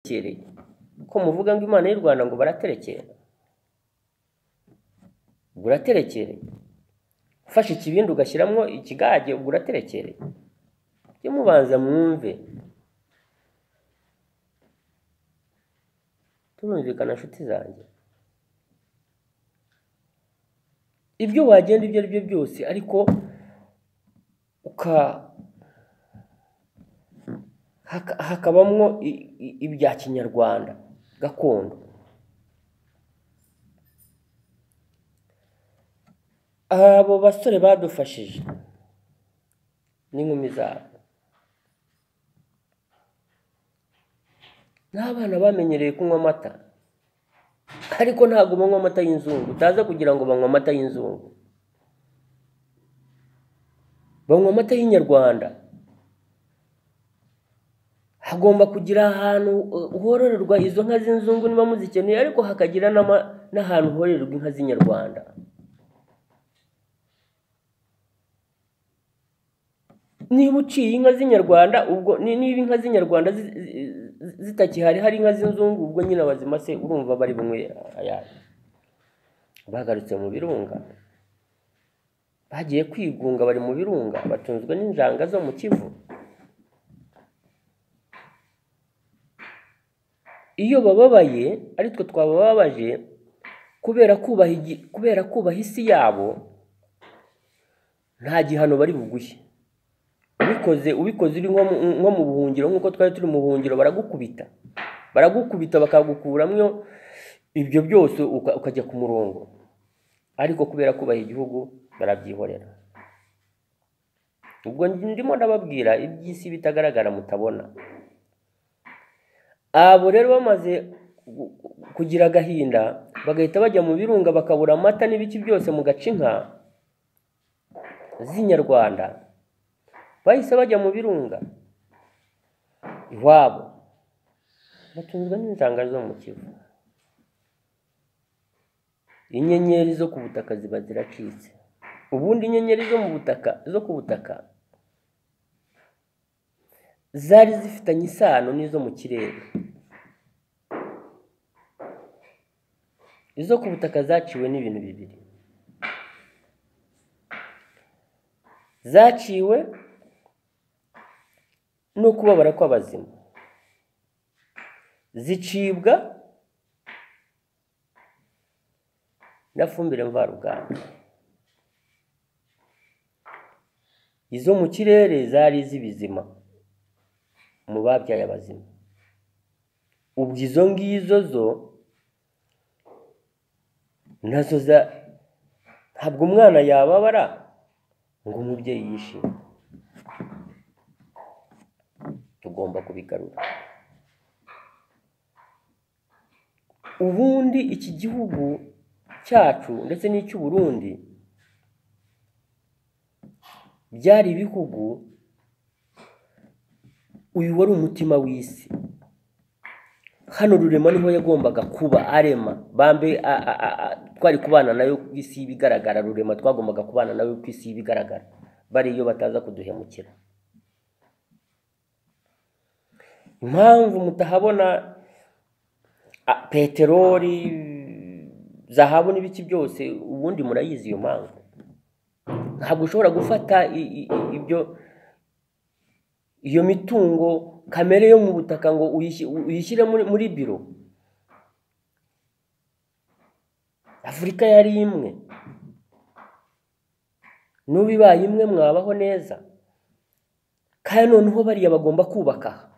Baraterekereye ko muvuga ngo Imana y'u Rwanda ngo baraterekera, ubwo uraterekereye. Ufashe ikibindi ugashyiramo ikigage, ubwo uraterekereye. Mujye mubanza mwumve. Turumvikana nshuti zanjye? Ibyo wagenda ibyo ari byo byose, ariko hakabamwo ibya kinyarwanda gakondo. Abo basore badufashije n'inkumi zabo n'abana bamenyereye kunywa amata, ariko ntabwo banywa amata y'inzungu. Utaza kugira ngo banywa amata y'inzungu, banywa amata y'inyarwanda. Hagomba kugira ahantu hororerwa izo nka z'inzungu niba muzikeneye, ariko hakagira n'ahantu hororerwa inka z'inyarwanda. Niba uciye inka z'inyarwanda, ubwo niba inka z'inyarwanda zitakihari hari inka z'inzungu, ubwo nyine abazima se urumva bari bunywe ayahe? Bagarutse mu birunga, bagiye kwigunga, bari mu birunga, batunzwe n'injanga zo mu Kivu. Iyo bababaye ari twe twabababaje kubera kubaha isi yabo, nta gihano bari buguhe. Ubikoze uri nko mu buhungiro, nk'uko twari turi mu buhungiro, baragukubita bakagukuramwo ibyo byose ukajya ku murongo. Ariko kubera kubaha igihugu barabyihorera. Ubwo ndimo ndababwira iby'isi bitagaragara mutabona. Abo rero bamaze kugira agahinda bagahita bajya mu birunga bakabura amata n'ibiki byose mu gaca inka z'inyarwanda, bahise bajya mu birunga iwabo, batunzwe n'injanga zo mu Kivu. Inyenyeri zo ku butaka ziba ziracitse. Ubundi inyenyeri zo mu butaka, zo ku butaka zari zifitanye isano n'izo mu kirere. Izo ku butaka zaciwe n'ibintu bibiri. Zaciwe no kubabara kw'abazima, zicibwa na fumbire mvaruganda. Izo mu kirere zari iz'ibizima mu babyaye abazima. Ubwo izo ngizo zo nazo ntabwo umwana yababara ngo umubyeyi yishime. Tugomba kubigarura. Ubundi iki gihugu cyacu ndetse n'icy'u Burundi byari ibihugu, uyu wari umutima w'isi. Hano Rurema niho yagombaga kuba arema bambe, twari kubana nayo ku isi y'ibigaragara. Rurema twagombaga kubana nayo ku isi y'ibigaragara, bari iyo bataza kuduhemukira. Impamvu mutahabona peteroli, zahabu n'ibiki byose, ubundi murayizi iyo mpamvu. Ntabwo ushobora gufata ibyo iyo mitungo kamere yo mu butaka ngo uyishyire muri biro. Afurika yari imwe, n'ubu ibaye imwe mwabaho neza. Kandi noneho bariya bagomba kubaka.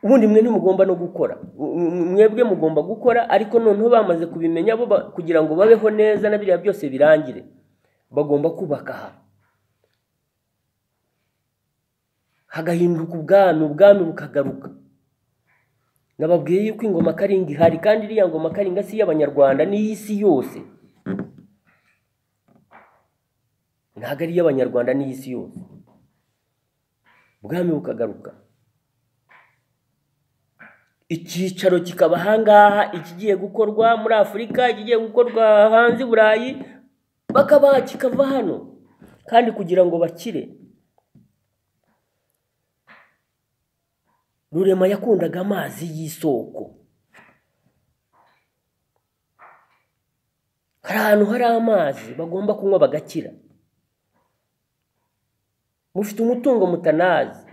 Ubundi mwe ntimugomba no gukora, mwebwe mugomba gukora, ariko noneho bamaze kubimenya bo kugira ngo babeho neza na biriya byose birangire, bagomba kubaka aha hagahinduka ubwami, ubwami bukagaruka. Nababwiye yuko ingoma Karinga ihari, kandi iriya ngoma Karinga si iy'Abanyarwanda, ni iy'isi yose. Ntabwo ari iy'Abanyarwanda, ni iy'isi yose. Ubwami bukagaruka, icyicaro kikaba ahangaha, ikigiye gukorwa muri Afurika, ikigiye gukorwa hanze i Burayi, bakaba kikava hano. Kandi kugira ngo bakire, Rurema yakundaga amazi y'isoko. Hari ahantu hari amazi bagomba kunywa bagakira. Mufite umutungo mutanazi.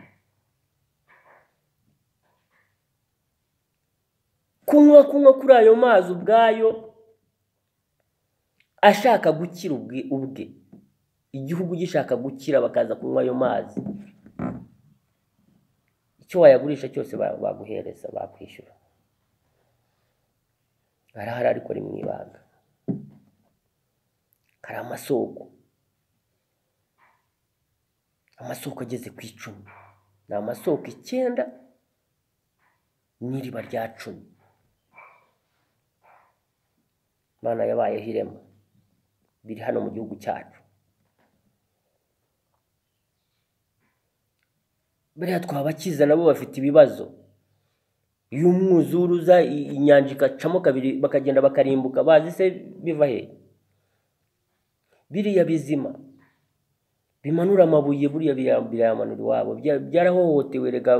Kunywa kuri ayo mazi ubwayo ashaka gukira ubwe, igihugu gishaka gukira bakaza kunywa ayo mazi, icyo wayagurisha cyose baguhereza, bakwishyura. Arahari ariko ari mu ibanga. Hari amasoko, amasoko ageze ku 10, ni amasoko 9 n'iriba rya 10. Imana yabayeho irema, biri hano mu gihugu cyacu. Bariya twabakiza nabo bafite ibibazo. Iyo umwuzure uza inyanja ikacamo kabiri bakagenda bakarimbuka, bazi se biva he? Biriya bizima bimanura amabuye, buriya birayamanura iwabo, byarahohotewe. Rega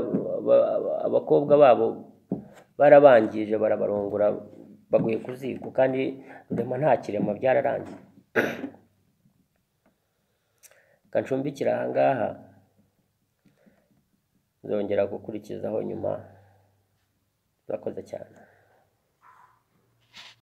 abakobwa babo barabangije, barabarongora, baguye ku ziko, kandi Rurema nta kirema, byararangiye. Kancumbikira aha ngaha, nzongera gukurikizaho nyuma. Murakoze cyane.